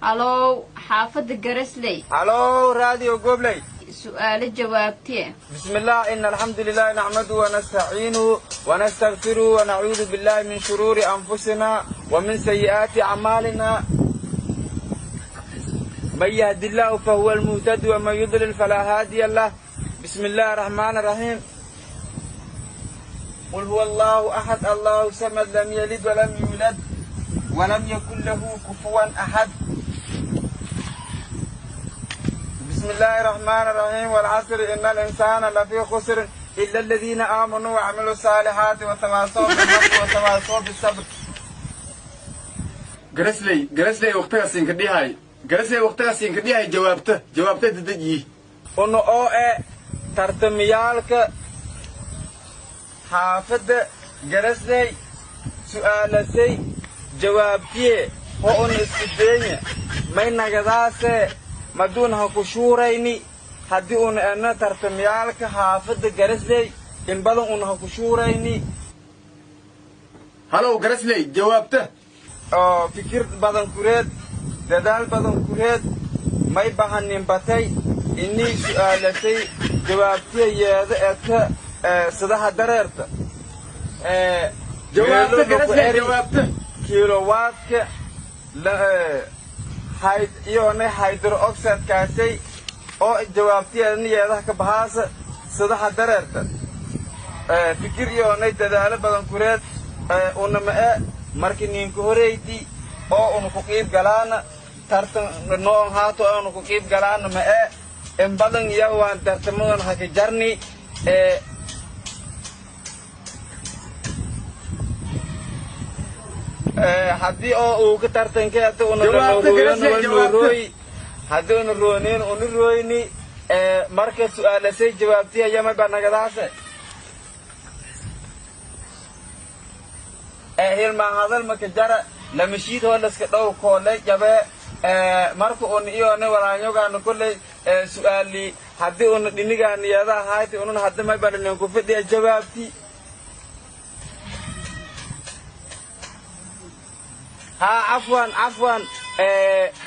Halow, xaafadda Garasley. Halow, Raadiyo Gobley. Su'aalo jawaabtiye. بسم الله، إن الحمد لله نحمده ونستعينه ونستغفره ونعوذ بالله من شرور أنفسنا ومن سيئات أعمالنا، من يهد الله فهو المهتد ومن يضلل فلا هادي له. بسم الله الرحمن الرحيم، قل هو الله أحد، الله الصمد، لم يلد ولم يولد ولم يكن له كفوا أحد. بسم الله الرحمن الرحيم، والعصر، إن الإنسان لفي خسر، إلا الذين آمنوا وعملوا الصالحات وتواصوا بالحق وتواصوا بالصبر. Garasley, Garasley, waqtigaas inka dhihay. Garasley, waqtigaas inka dhihay. Jawaabta, jawaabta dedejiyi. Una oo e tartamiyaalka xaafadda Garasley, su'aalasay jawaabtiye ho una isku deenya may nagadaase maduun ha ku shuurayni. Haddii una ena tartamiyaalka xaafadda Garasley, in badan una ha ku shuurayni. Halow, Garasley, jawaabta. Oo fikir badan kureed, dadaal badan kureed, may bahanin batay inii su'aalasay jawaabtiya yeeda eta sidaha dareerta. Jawaabta, Garasley, jawaabta. Kilowaadka iyona hydro oxidekaasay oo jawaabtiyeedna yeedaha ka bahaasa sidaha dareerta. Fikir iyoonay dadaalo badan kureed, unama e marki ninka horeyti oo una ku qiib galaana tartan noon haato una ku qiib galaana ma e, in badan iya waan tartamadan haka jarni. Haddii oo uu ka tartankeeta una rooy, haddii una roonin una rooyni. Marka su'aalasay jawaabtiya yamay baa nagadaase hilmaan hadal maka jara lamashiid holaska dhow kooley jabe. Marka una iyona walaanyogaana kolley su'aali haddii una dhinigaana yeeda ahayti ununa hadda may balanin ku fidhiya jawaabti. Haa, cafwan, cafwan,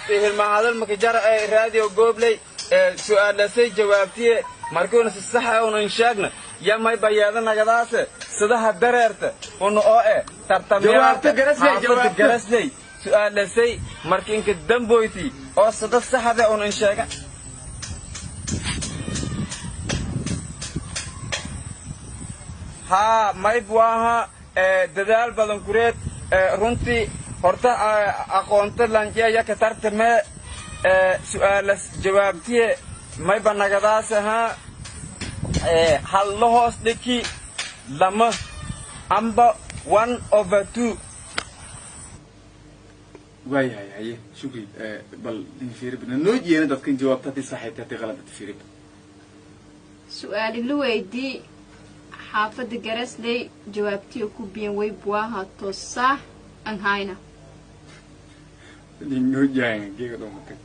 hilmaan hadal maka jara. Radio Goobley, su'aalasay jawaabtiye markiuna si sax una sheegna yamay bayeeda nagadaase sidaha dareerta una oo e tartamiyaalka xaafadda Garasley, su'aalasay marki inka damboyti oo sida saxda una sheega. Haa, mayb waaha dadaal badan kureed. Runtii horta aqoonta lanjeeya ka tartamee. Su'aalas jawaabtiye mayba nagadaas ahaa hal la hoos dhiki lama amba 1/2. Waayahay, haye Shukri, bal fiiribna noo jeena dadkan jawaabta haddii saxayta, haddii qaladata fiirib. Su-aali la weydii xaafadda Garasley jawaabtiyo ku biyan way buaha to sax an hayna. Noo jaayan geega dhomatay.